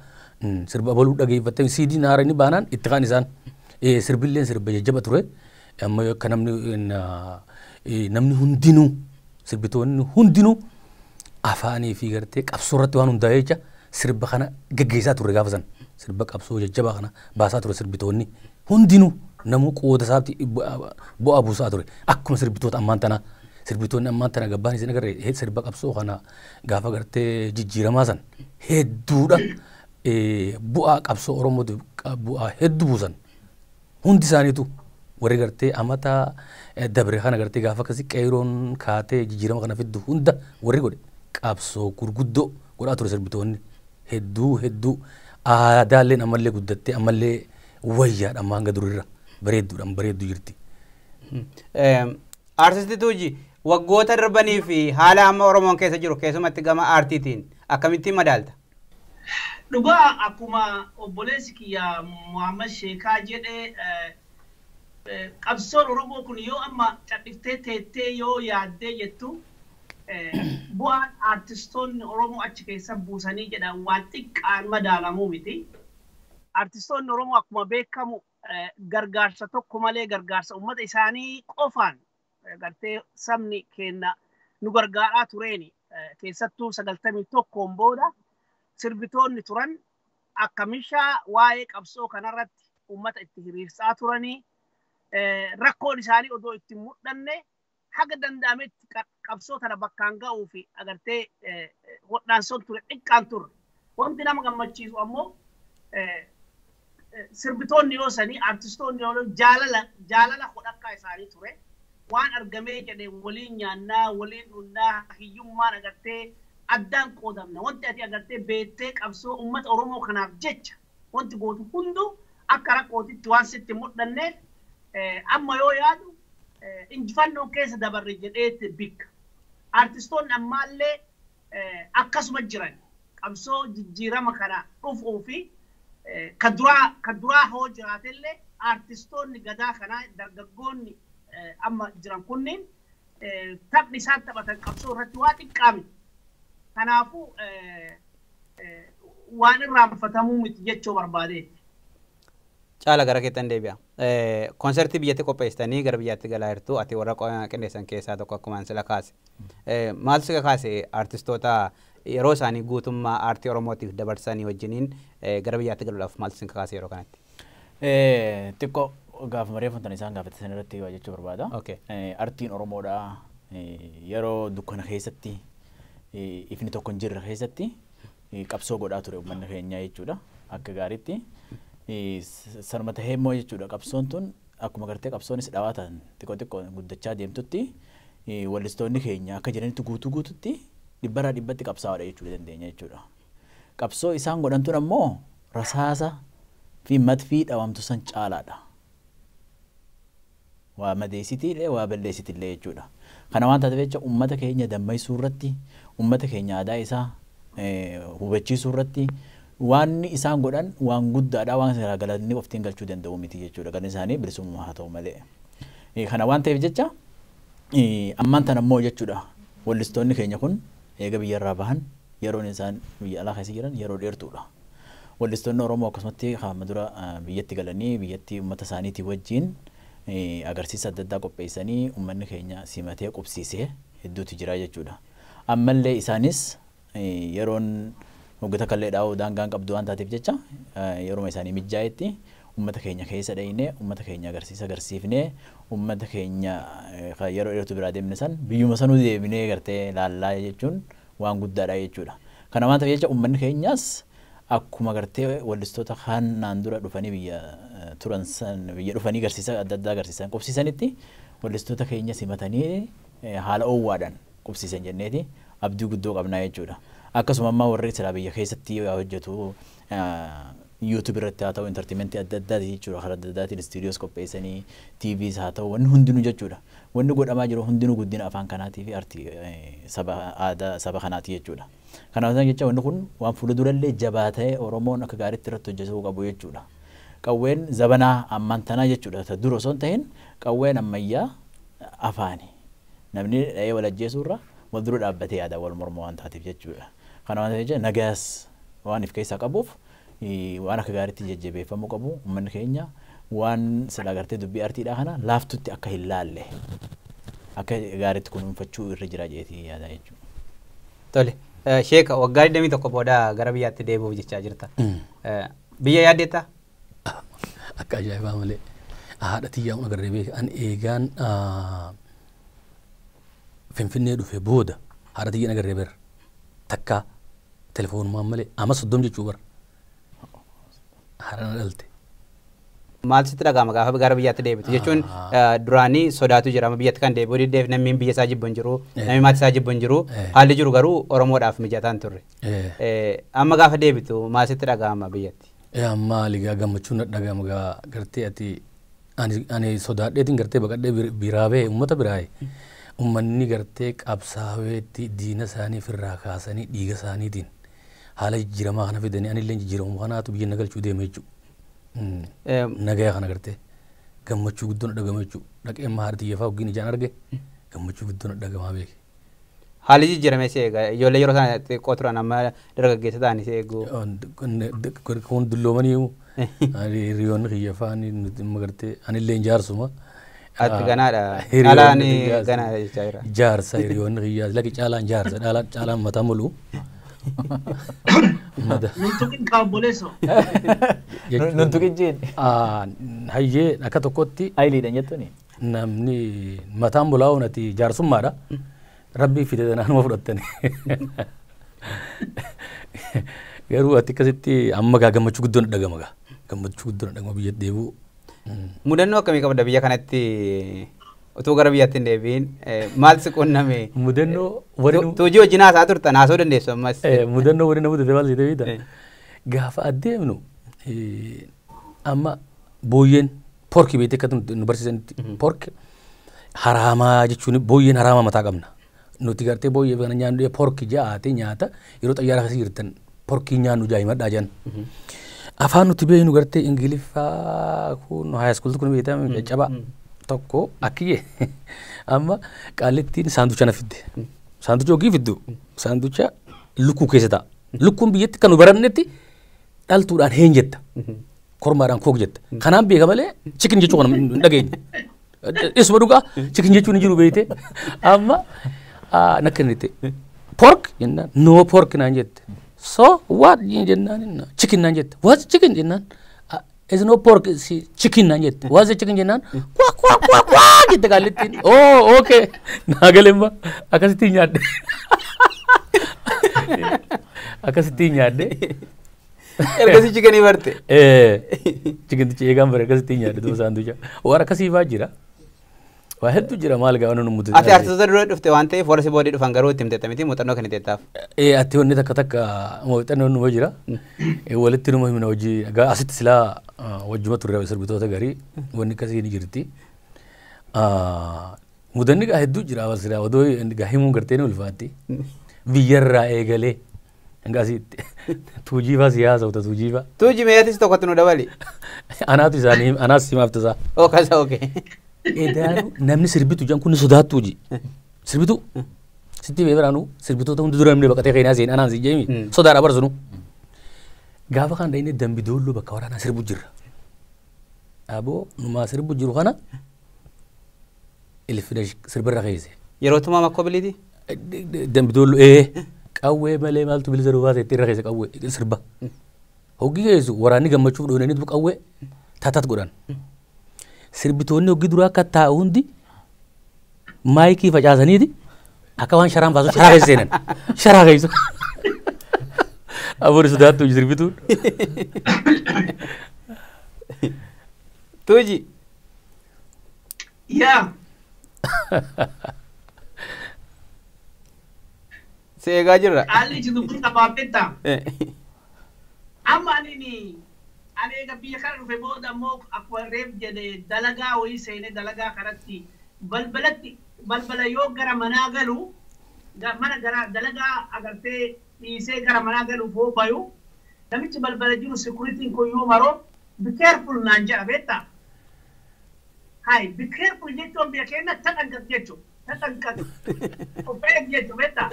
Sirba baluu dhageeffattee siidiin haaranii baanaan itti kaan isaan. Sirbilleen sirba jajjaba ture. Amma akka namni hundinuu, sirbitoonni hundinuu afaanii fi gartee qabsoo irratti waan hundaa'ee jecha sirba kana geggeessaa turre gaafa san. Sirba qabsoo jajjabaa kana baasaa ture sirbitoonni hundinuu, namuu qooda isaatti bu'aa buusaa ture. Akkuma sirbitoota ammaan tanaa. Sirbitoonni ammaan tana gabbaan isin agarre sirba qabsoo kana gaafa gartee jijjiiramaa san hedduudha. Bu'aa qabsoo Oromootiif bu'aa hedduu buusan. Hundi isaaniitu warri gartee amata dabre kana gartee gaafa akkasii qeeroon kaatee jijjiirama kana fiddu hunda warri godhe qabsoo gurguddoo godhaa ture sirbitoonni hedduu hedduu. Aadaalleen ammallee guddattee ammallee wayyaadha, amma hanga durirra bareedduudhaan bareedduu jirti. Aartisti Tuuji, waggoota darbanii fi haala amma Oromoon keessa jiru keessumatti gama aartiitiin akkamittiin madaalta? Dhugaa akkuma obboleessi kiyya Muhammad Sheekaa jedhee, qabsoon Oromoo kun yoo amma cadhiftee teettee yoo yaaddee jettu, bu'aan aartistoonni Oromoo achi keessa buusanii jedhan waan xiqqaan madaalamuu miti. Aartistoonni Oromoo akkuma beekamu gargaarsa tokko malee, gargaarsa uummata isaanii qofaan, gartee sabni keenya nu gargaaraa tureeni, keessattuu 91n booda sirbitoonni turan akka mishaa waa'ee qabsoo kanarratti uummata itti hiriirsaa turanii, rakkoon isaanii odoo itti mul'anne haga danda'ametti qabsoo tana bakkaan ga'uu fi agartee hodhaansoon ture xiqqaan turre. Wanti nama gammachiisu ammoo sirbitoonni yoo sanii, artistoonni yoo jaalala hodhakkaa isaanii ture. Waan argamee jedhe waliin nyaannaa, waliin dhunnaa, hiyyummaan agartee addaan qoodamna. Wanti ati agartee beektee qabsoo uummata Oromoo kanaaf jecha wanti gootu hunduu akka rakkootitti waan sitti mul'anneef, amma yoo yaadu injifannoon keessa dabarre jedheetti bikka. Artistoonni ammaallee akkasuma jiran qabsoo jijjiirama kana dhufuu fi ka duraa hoo jiraatellee, artistoonni gadaa kanaa dargaggoonni amma jiran kunniin taphni isaan taphatan qabsoo irratti waa xiqqaa miti. Kanaafuu waan irraanfatamuu miti jechuu barbaadeeti. Caala, gara keettan deebi'a. Konsertii biyyatti qopheessitanii gara biyyaatti galaa jirtu, ati warra qindeessan keessaa tokko akkuma sila kaase. Maaltu si kaase artistoota yeroo isaanii guutummaa aartii Oromootiif dabarsanii wajjiniin gara biyyaatti galuudhaaf maaltu si kaase yeroo kanatti? Xiqqoo gaafa mareeffantan isaan gaafatan irratti waa jechuu barbaada. Artiin Oromoodhaa yeroo dukkana keessatti, ifni tokko hin jirre keessatti, Qabsoo godhaa ture uummanni keenya jechuudha akka gaariitti. Sanuma tahee immoo jechuudha qabsoon tun akkuma gartee qabsoonis dhawaa ta'an xiqqoo xiqqoo guddachaa deemtutti wallistoonni keenya akka jiranitti guutuu guututti dhibbarraa dhibbatti qabsaa'aadha jechuudha dandeenya jechuudha. Qabsoo isaan godhan tun ammoo rasaasa fi madfii dhawamtu san caalaadha. Waa madeessitiillee waa balleessitillee jechuudha. Kana waan taateef jecha uummata keenya dammaysuu irratti uummata keenya aadaa isaa hubachiisuu irratti waan isaan godhan waan guddaadha waan seeraa galanni oftiin galchuu danda'u miti jechuudha. Galanni isaanii bilisummaa haa ta'u malee. Kana waan ta'eef jecha ammaan tana immoo jechuudha wallistoonni keenya kun eega biyyarraa bahan yeroon isaan biyya alaa keessa jiran yeroo dheertuudha. Wallistoonni Oromoo akkasumatti hamma dura biyyatti galanii biyyatti uummata isaaniitii wajjin agarsiisa adda addaa qopheessanii uummanni keenya simatee qubsiisee hedduutu jira jechuudha. Ammallee isaanis yeroon hoggata kallee dhaa'uu daangaan qabdu waan taateef jecha yeroo isaanii mijaa'etti uummata keenya keessa dhayinee uummata keenya agarsiisa agarsiifnee uummata keenya yeroo dheertuu biraa deemne san biyyuma sanuu deebinee gartee laallaa jechuun waan guddaadha jechuudha. Kana waan ta'eef jecha uummanni keenyas akkuma gartee wallistoota kanaan dura dhufanii biyya turan san biyya dhufanii agarsiisa adda addaa agarsiisan qubsiisanitti wallistoota keenya simatanii haala oowwaadhaan qubsiisan jenneeti abdii guddoo qabnaa jechuudha. Akkasuma ammaa warri silaa biyya keessatti hojjetu YouTube irratti haa ta'u entertainmentii adda addaati jechuudha karaa adda addaatiin istuudiyoos qopheessanii TVs haa ta'u wanni hundinuu jechuudha. Wanni godhamaa jiru hundinuu guddina afaan kanaatii fi artii saba aadaa saba kanaati jechuudha. Kanaaf jecha wanni kun waan fuula durallee jabaa ta'e Oromoon akka gaariitti irratti hojjetuu qabu jechuudha. Qawween zabanaa ammaan tanaa jechuudha. Ta dura osoo hin ta'in qawween ammayyaa afaani. Namni dha'ee wal ajjeesuu irra wal dura dhaabbatee yaada wal morma waan taateef jechuudha. Kana waan ta'eef jecha nagaas waan if keessaa qabuuf waan akka gaariitti jajjabeeffamuu qabu uummanni keenya waan sila gartee dubbii artiidhaa kana laaftutti akka hin laalle akka gaariitti kunuunfachuu irra jira jeetii yaada jechuudha. Tole, Sheeka waggaa 21 booda gara biyyaatti deebi'uuf jechaa jirta. Biyya yaaddeettaa? Akka ajaa'ibaa malee haadha xiyyaa agarree beeka an eegaan Finfinnee dhufe booda haadha xiyyaan agarree beera takka telefoonumaan malee amma 30 jechuu bara haadha na dhalte. Maal sitti dhaga'ama gaafa gara biyyaatti deebitu jechuun duraanii sodaatu jira amma biyyatti kan deebi'u diddeef namni biyya isaa jibbu hin jiru namni maatii isaa jibbu hin jiru haalli jiru garuu Oromoodhaaf mijataa hin turre. Amma gaafa deebitu maal sitti dhaga'ama biyyatti? Amma ligaa gammachuun na dhaga'ama gaa gartee ati ani sodaadheetiin gartee baqadhee biraa ba'e uummata biraa uummanni gartee qabsaaweetti diina isaanii ofirraa kaasanii dhiiga isaaniitiin haala jijjiiramaa kana fidanii anillee jijjiiramu kanaatu biyya na galchuu deema jechuudha. Nagaya kana gartee gammachuu guddoon dhagama jechuudha. Dhaqee amma haadha xiyyeeffaa waggiin ijaan arge gammachuu guddoon dhagamaa beeke. Haalli jijjiirame si eega ijoollee yeroo sana xiqqoo turan amma dargaggeessa ta'anii si eegu. Kun dulloomanii hiriyoonni xiyyeeffaa nuti gartee anillee jaarsuma. Ati ganaadha. Caalaan ganaadha jechaa jira. Jaarsa hiriyoonni xiyyaa lakki caalaan jaarsa caalaan mataa mulu. Nuntuqin kaabboleesso. Nuntuqin jeen. Hayyee akka tokkotti. Ayiliidhaan jettuuni. Namni mataan bolaa'uun ati jaarsummaadha. Rabbii fide naanuma fudhattani. Garuu ati akkasitti amma gaa gammachuu guddoon dhagama gaa. Gammachuu guddoon dhagama biyya deebi'u. Mudannoo akkamii qabda biyya kanatti utuu gara biyyaatti hin deebi'in maal si qunname? Mudannoo warri Tuujii wajjin haasaa turtan haasoo dandeessu ammas. Mudannoo warri nama mudate maal siite beektaa? Gaafa adeemnu amma booyyeen porki beektee akka nu barsiisanitti porki haraamaa jechuun booyyeen haraamaa mataa qabna. Nuti gartee booyyee kana nyaannu porki ja'aate nyaata yeroo xayyaara keessa jirtan porkii nyaannu jaa'imadhaa jedhan. Afaan nuti beeknu gartee Ingiliffaa kun haayiskuulti kun beektaa caccabaa tokko akkiyyee amma qaallittiin saanducha na fidde. Saanducha hogii fiddu saanducha lukkuu keessa ta'a. Lukkuun biyyatti kan nu barannetti dhaltuudhaan heen jetta. Kormaadhaan kook jetta. Kanaan beeka malee chikin jechuu kana hin dhageenye. Isuma dhugaa chikin jechuun hin jiru beekte. Amma nakka inni ta'e pork jennaan no pork naan jette. So what jennaan chicken naan jette. What's chicken jennaan is no pork chicken naan jette. What's chicken jennaan kwa kwa kwa kwa jette qaallittiin. Oh okay naa galemma akkasitti nyaadhe. Akkasitti nyaadde. Ergasii chikenii barte. Chikentichi eegaan bare akkasitti nyaadde duuba saanduucha. Waan akkasii fa'aa jira. Waa hedduu jira maal gaafa nu mutu. Ati artistoota dura dhufte waan ta'eef warra si booddee dhufan garuu itti himteetta miti muuxannoo kan teettaaf. Ati wanni takka takka muuxannoon numa jira. Walitti numa himna hojii asitti silaa wajjuma turre sirbitoota garii wanni akkasii ni jirti. Mudanni gaa hedduu jira awwaal silaa odoo gaa himuun gartee ni ulfaatti. Biyyarraa eegalee hanga asitti tuujiifaa siyaasa uta tuujiifaa. Tuuji meeyatis tokkotti nu dabali. Anaatu isaanii anaas simaaf tasaa. Oo kasa okee. Edaanu namni sirbitu jedhan kun sodaattuu ji. Sirbitu sitti beekaraanu sirbitoota hundi dura namni baqatee keenyaa seen anaan si jeemi sodaadha barsunu. Gaafa kan dhayine dambi doolloo bakka waraanaa sirbu jirra. Aboo numaa sirbu jiru kana ilfina sirbirra keesse. Yeroo tumaa makkoo biliiti? Dambi doolloo qawwee malee maaltu bilisa duubaa seetti irra keesse qawwee sirba. Hoggi keessu waraanni gammachuuf dhoonanii qawwee taataat godhan. Sirbitoonni hoggi duraa akka taa'u hundi maayikii facaasaniiti akka waan sharaan baasu sharaa keessa seenan. Sharaa keessa. Aboon sodaattu sirbituun. Tuuji. Yaa. Si eegaa jirra. Haalli jiru kun qabaatetta. Amma ani ani eega biyya kana dhufe booda ammoo akkuma reef jedhe dalagaa wayii seenee dalagaa kanatti balbalatti balbala yoo gara manaa galu mana gara dalagaa agartee dhiisee gara manaa galuuf hoo bayu namichi balbala jiru security'n kun yoo maroo be careful naan jedha beektaa. Hai be careful jechuun biyya keenya taxanqaq jechuudha. Taxanqaq of eeg jechuudha beektaa.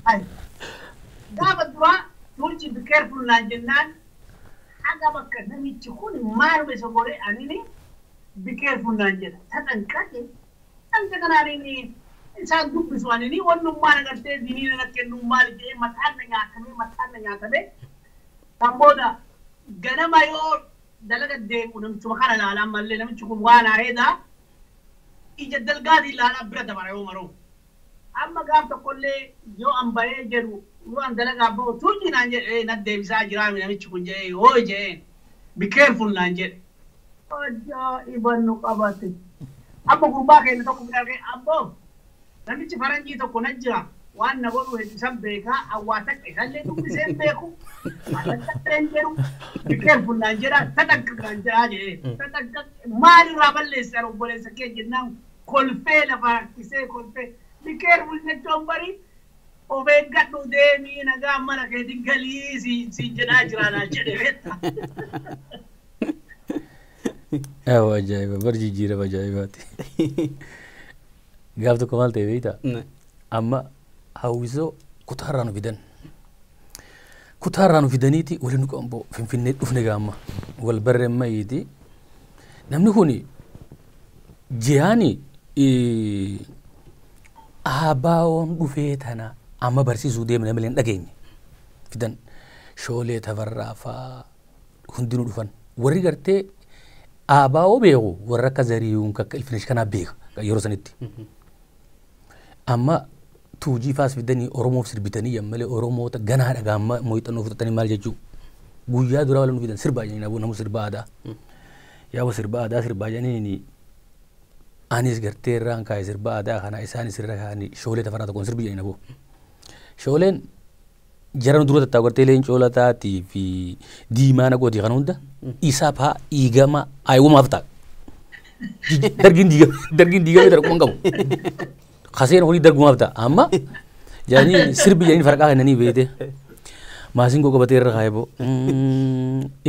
Hai gaafa duraa tuuji be careful naan jennaan haga bakka namichi kun maaluma isa godhe anini be careful naan jedha. Taxanqaqe dhanga kana anini isaan dubbisu anini wannummaan agartee diniina na kennu maal jedhee mataan na nyaatamee mataan na nyaatamee kan booda ganama yoo dalaga deemu namichuma kana ilaalaa mallee namichi kun waan hareedaa ija dalgaatii ilaalaa bira dabara yoo maroo. Amma gaaf tokkollee yoo an bahee jedhu yoo an dalagaa bahu tuuji naan jedhe na deebisaa jiraa namichi kun jedhee hoo jedheen be careful naan jedhe. Ajaa'iba nu qabate. Amma gurbaa keenya tokko bira argee abboo namichi faranjii tokko na jira waan na godhu hedduu isan beekaa awwaa takka isallee dubbisee hin beeku waan takka hin jedhu be careful naan jedha taxanqaq naan jedhaa jedhee taxanqaq maalirraa balleesse ani obboleessa kee jennaan kolfee lafa rakkisee kolfee be careful jechuun bari of eeggadhu deemii nagaa mana keetiin galii si jedhaa jira naan jedhe beektaa. Ewa ajaa'iba bar jijjiirama ajaa'ibaati. Gaaf tokko maal ta'e beektaa? Amma hawwisoo kutaarraa nu fidan. Kutaarraa nu fidaniiti waliin nu qaban boo Finfinnee dhufne gaamma wal barreemmayiiti. Namni kuni ji'aani ABO'n dhufee tana amma barsiisuu deemne malee hin dhageenye. Fidan Shoolee Tafarraa faa hundinuu dhufan. Warri gartee ABO beeku warra akka Zariyuun akka Ilfinesh kanaa beeka yeroo sanitti. Amma tuujii faas fidanii Oromoof sirbitanii yammalee Oromoota ganaa dhagaa amma muuxannoo fudhatanii maal jechuu guyyaa duraa wal nu fidan sirbaa jedhanii namu namu sirba aadaa. Yaa'u sirba aadaa sirbaa jedhanii anis gartee irraan kaa'e sirba aadaa kana isaanis irra kaa'anii Shoolee Tafarraa tokkoon sirbi jedhanii naboo. Shooleen jara nu dura tattaa'u gartee Leencoo Lataatii fi Diimaa Naqootii kana hunda isaa fa'aa dhiigama ayiwumaaf ta'a. Dargiin diigame dargiin diigame darguma hin qabu. Kaseen horii dargumaaf ta'a. Amma jedhanii sirbi jedhanii farqaa kennanii beekte. Maasingoo qabatee irra kaa'e boo.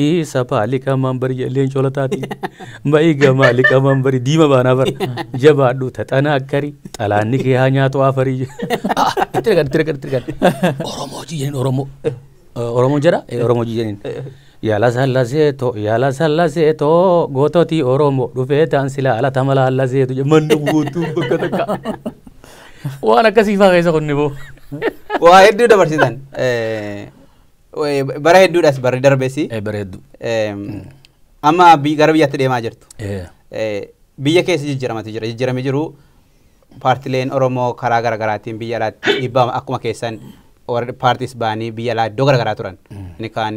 Isa paali kamaan bari jedhe Leencoo Lataatii. Ma'iiga maali kamaan bari diima baanaa bara. Jabaadhu taxana akkari xalaanni kee haa nyaatu afarii. Itti dhagan itti dhagan itti dhagan. Oromoo jedhaniin Oromoo. Oromoo jedha Oromoo jedhaniin. Yaala sallaseeto yaala sallaseeto goototi Oromoo dhufee ta'an sila ala tamala allaseetu manni guutuu bakka takka. Waan akkasii fa'aa keessa kunni boo. Waa hedduu dabarsitan. Bara hedduudhas barri darbesi. Bara hedduu. Amma gara biyyaatti deemaa jirtu. Biyya keessa jijjiiramatu jira. Jijjiiramee jiru paartileen Oromoo karaa garaagaraatiin biyya alaatti dhiibbaa akkuma keessan Warri paartiis ba'anii biyya alaa iddoo garaagaraa turan. Inni kaan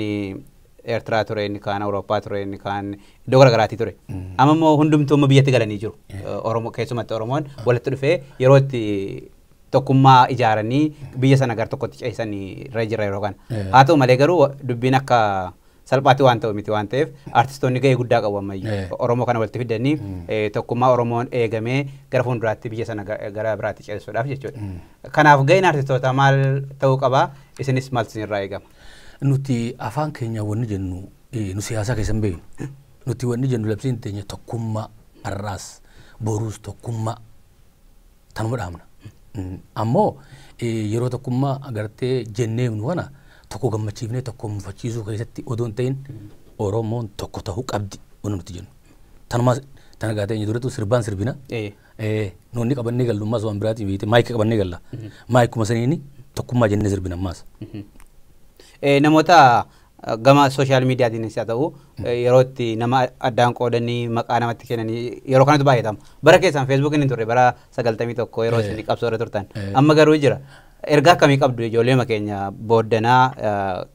Eertiraa ture, inni kaan Awurooppaa ture, inni kaan iddoo garaagaraatii ture. Amma immoo hundumtuu immoo biyyatti galanii jiru. Oromoo keessumatti Oromoon walitti dhufee yeroo itti tokkummaa ijaaranii biyya sana gara tokkotti ceesanii irra jira yeroo kana. Haa ta'u malee garuu dubbiin akka salphaatti waan ta'u miti waan ta'eef artistoonni gahee guddaa qabu ammayyuu. Oromoo kana walitti fidanii tokkummaa Oromoon eegamee gara fuulduraatti biyya sana gara biraatti ceesisuudhaaf jechuudha. Kanaaf gaheen artistootaa maal ta'uu qabaa? Isinis maaltu isinirraa eegama? Nuti afaan keenya wanni jennu nu siyaasaa keessa hin beeknu. Nuti wanni jennu labsiin teenya tokkummaa har'aas boruus tokkummaa tanuma dhaabna. Ammoo yeroo tokkummaa agartee jennee nu kana tokko gammachiifnee tokko mufachiisuu keessatti odoo hin ta'in Oromoon tokko ta'uu qabdi wanni nuti jennu. Tanumaa tana gaatee durattu sirbaan sirbina. Nuuni qabannee gallu ammaas waan biraatiin beekte maayikii qabannee galla. Maayikuma saniini tokkummaa jennee sirbina ammaas. Namoota gama sooshaal miidiyaatiinis haa ta'u yeroo itti nama addaan qoodanii maqaa namatti kennanii yeroo kanatu baay'atama. Bara keessan feesbuukiin hin turre bara 91 yeroo isin qabsoo irra turtan. Amma garuu jira. Ergaa akkamii qabdu ijoollee keenya booddanaa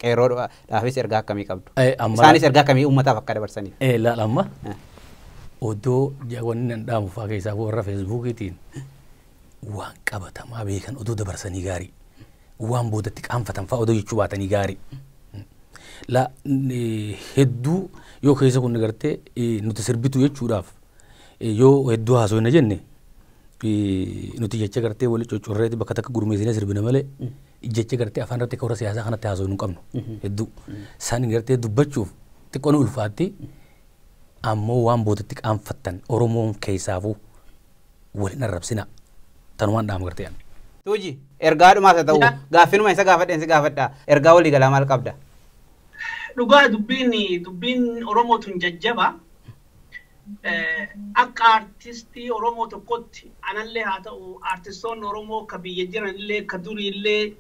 qeerroodhaafis ergaa akkamii qabdu? Isaanis ergaa akkamii uummataaf akka dabarsaniif? Laal amma odoo wanni nan dhaamu fa'aa keessaa warra feesbuukiitiin waan qabatamaa beekan odoo dabarsanii gaarii. Waan boodatti qaanfatan fa'aa odoo jechuu baatanii gaarii. La hedduu yoo keessa kun gartee nuti sirbitu jechuudhaaf yoo hedduu haasofna jenne nuti jecha gartee wali cocorreeti bakka takka gurmeessinee sirbina malee jecha gartee afaan irratti warra siyaasaa kanatti haasofnu hin qabnu hedduu. Isaan gartee dubbachuuf xiqqoo nu ulfaatti ammoo waan boodatti qaanfattan Oromoon keessaafuu waliin arrabsina tanumaan dhaamu gartee ani. Tuuji ergaa dhumaas haa ta'u gaaffinuma isa gaafadheen si gaafadha ergaa walii galaa maal qabda? Dhugaa dubbiin Oromoo tun jajjaba. Akka artistii Oromoo tokkotti anallee haa ta'u artistoonni Oromoo ka biyya jiranillee ka duriillee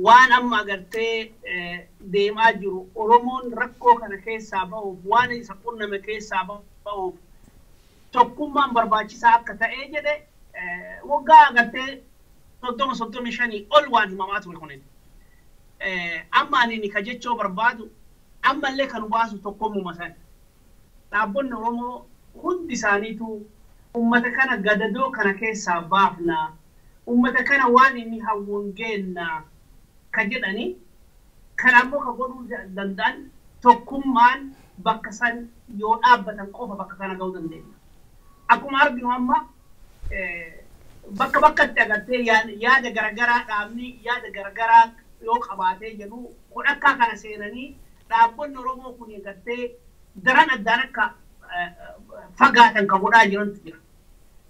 waan amma agartee deemaa jiru Oromoon rakkoo kana keessaa ba'uuf waan isa qunname keessaa ba'uuf tokkummaan barbaachisaa akka ta'ee jedhe waggaa agartee 35 ol waan himamaa ture kunin. Amma ani ka jechoo barbaadu ammallee kan baasu tokkommuma sana. Dhaabbonni Oromoo hundi isaaniitu uummata kana gadadoo kana keessaa baafna. Uummata kana waan inni hawwuun geenna ka jedhani kan ammoo ka godhuu danda'an tokkummaan bakka san yoo dhaabbatan qofa bakka kana ga'uu dandeenya. Akkuma arginu amma bakka bakkatti agartee yaada garagaraa dhaabni yaada garagaraa yoo qabaatee jedhu hodhakkaa kana seenanii dhaabbonni Oromoo kun agartee daran addaan akka fagaatan kan godhaa jirantu jira.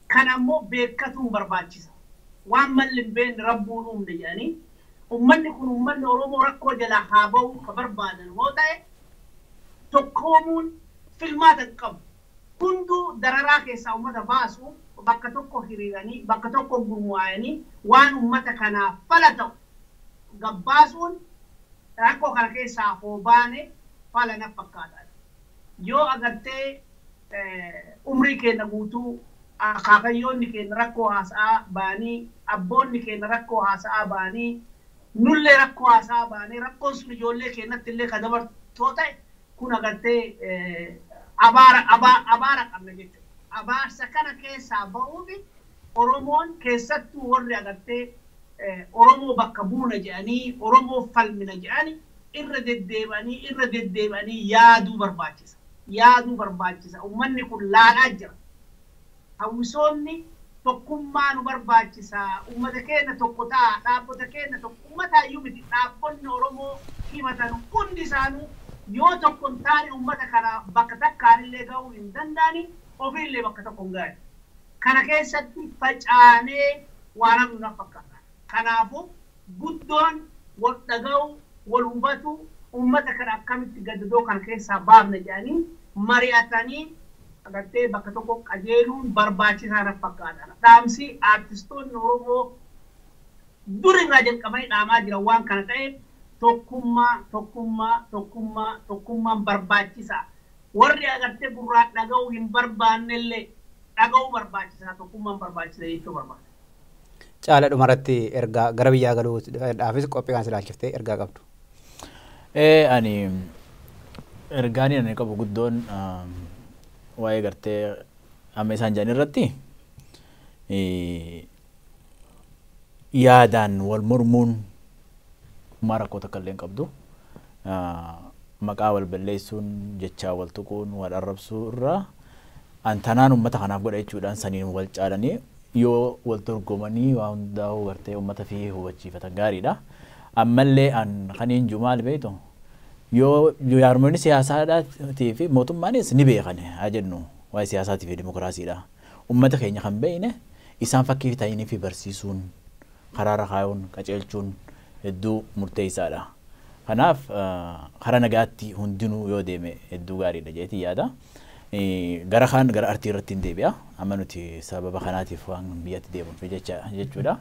Kan ammoo beekkatuun barbaachisa. Waan malli hin beekne rabbuun uumne jedhanii uummanni kun uummanni Oromoo rakkoo jalaa haa ba'uu ka barbaadan yoo ta'e tokkoomuun filmaata hin qabu. Hunduu dararaa keessaa uummata baasu bakka tokko hiriiranii bakka tokko gurmaa'anii waan uummata kanaaf fala ta'u gabbaasuun rakkoo kana keessaa hoo baane fala na fakkaata. Yoo agartee umrii keenya guutuu akaakayyoonni keenya rakkoo haasa'aa ba'anii abboonni keenya rakkoo haasa'aa ba'anii nullee rakkoo haasa'aa ba'anii rakkoon sun ijoollee keenyatti illee ka dabartoo ta'e kun agartee abaara qabna jechuudha. Abaarsa kana keessaa ba'uuf Oromoon keessattuu warri agartee Oromoo bakka buuna jedhanii Oromoo falmina jedhanii irra deddeebi'anii yaaduu barbaachisa. Yaaduu barbaachisa. Uummanni kun laalaa jira. Hawwisoonni tokkummaa nu barbaachisa. Uummata keenya tokko ta'a. Dhaabbota keenya tokko uummataayyuu miti. Dhaabbonni Oromoo himatan hundi isaanuu yoo tokko hin taane uummata kana bakka takkaanillee ga'uu hin danda'ani ofiillee bakka tokko hin ga'ani. Kana keessatti facaanee waan hafnu na fakkaata. Kanaafuu guddoon wal dhaga'u, wal hubatu, uummata kana akkamitti gadadoo kana keessaa baafna jedhanii mari'atanii agartee bakka tokko qajeeluun barbaachisaa na fakkaata. Dhaamsi aartistoonni Oromoo durirraa jalqabanii dhaamaa jiran waan kana ta'eef tokkummaa tokkummaa tokkummaa tokkummaan barbaachisaa. Warri agartee gurraa dhaga'uu hin barbaannellee dhaga'uu barbaachisaa tokkummaan barbaachisaa jechuu barbaada. Caala dhumarratti ergaa gara biyyaa galuudhaafis qophii kan silaalchiftee ergaa qabdu. Ani ergaan ani qabu guddoon waa'ee gartee amma isaan jedhan irratti yaadaan wal mormuun maa rakkoo takka illee hin qabdu. Maqaa wal balleessuun, jechaa wal tuquun, wal arrabsuu irraa antanaan uummata kanaaf godha jechuudhaan saniin wal caalanii yoo wal dorgomanii waa hundaa'uu gartee uummata fi hubachiifatan gaariidha. Ammallee an kaniin jiru maal beektu yoo jaarmoonni siyaasaadhaatii fi mootummaanis ni beekan haa jennu waa'ee siyaasaatii fi dimokiraasiidha. Uummata keenya kan beekne isaan fakkii ta'anii fi barsiisuun karaarra kaayuun qajeelchuun hedduu murteessaadha. Kanaaf karaa nagaatti hundinuu yoo deeme hedduu gaariidha jeetii yaada. Gara kaan gara artii irratti hin deebi'a. Amma nuti sababa kanaatiif waan biyyatti deemuuf jechuudha.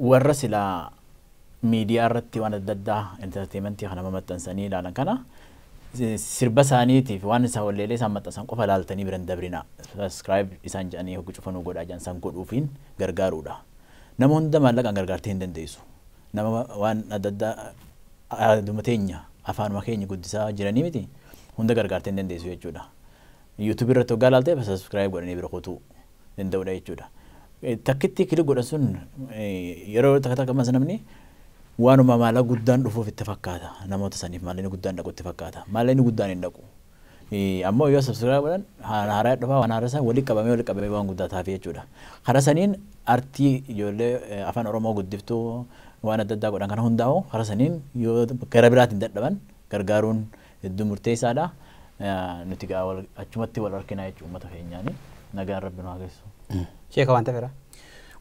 Warra silaa miidiyaa irratti waan adda addaa entertainmentii kana maxxansanii ilaalan kana sirba isaaniitiif waan isaan walleelee isaan maxxansan qofa ilaaltanii biran dabrina. Subscribe isaan jedhanii hoggu cufanuu godhaa jedhan san godhuufiin gargaaruudha. Nama hunda maallaqaan gargaartee hin dandeessu. Nama waan adda addaa aaduma teenya afaanuma keenya guddisaa jiranii miti hunda gargaartee hin dandeessu jechuudha. YouTube irratti hoggaa ilaalte subscribe godhanii bira kutuu danda'uudha jechuudha. Takkitti click godhan sun yeroo takka takka ammas namni waanuma maallaqa guddaan dhufuuf itti fakkaata. Namoota saniif maallaqni guddaan dhaqu itti fakkaata. Maallaqni guddaan hin dhaqu. Ammoo yoo subscribe godhan haaraa dhufaa waan haaraa san walitti qabamee waan guddaa taafii jechuudha. Karaa saniin artii ijoollee afaan Oromoo guddiftuu waan adda addaa godhan kana hundaa'u karaa saniin yoo gara biraatiin dadhaban gargaaruun hedduu murteessaadha. Nuti gaa achumatti wal argina jechuudha uummata keenyaani. Nagaan Rabbi nu haa geessu. Sheeka waan ta'eera.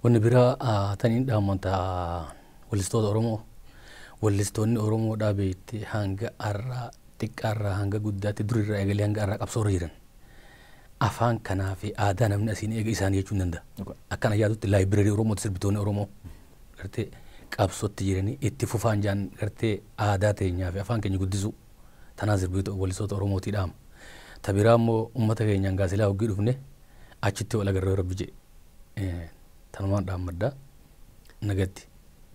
Wanni biraa taniin dhaammata wallistoota Oromoo. Wallistoonni Oromoo dhaabeetti hanga har'aa xiqqaarraa hanga guddaatti durirraa eegalee hanga har'aa qabsoorra jiran. Afaan kanaa fi aadaa namni asiin eega isaanii jechuu hin danda'a. Akkana yaadutti laayibireerii Oromootti sirbitoonni Oromoo gartee qabsootti jiranii itti fufaan jaan gartee aadaa teenyaa fi afaan keenya guddisuu tanaa sirbitoota wallistoota Oromootii dhaama. Ta biraa immoo uummata keenyaan gaasilaa hoggii dhufne achitti wal agarree Rabbi jedhe. Tanumaan dhaammaddaa nagatti.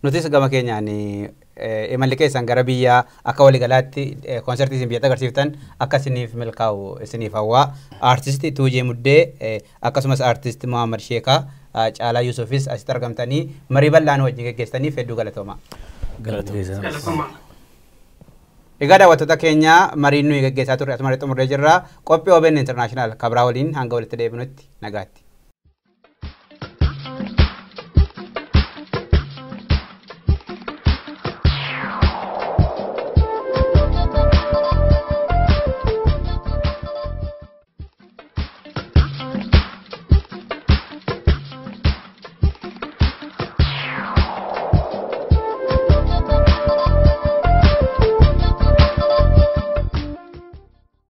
Nutis gama keenyaan imalli keessan gara biyyaa akka waliigalaatti koonsertii isin biyyatti agarsiiftan akka isiniif milkaa'u isiniif hawwaa. Aartisti Tuujee Muddee akkasumas aartisti Muhammad Sheekaa Caalaa Yuusufis asitti argamtanii marii bal'aa nu wajjin geggeessitaniif hedduu galatooma. Galatooma. Egaa daawwattoota keenya mariin nuyi geggeessaa turre asuma xumurree jirra. Qophii OBN International kabraa waliin hanga walitti deebinutti nagaatti.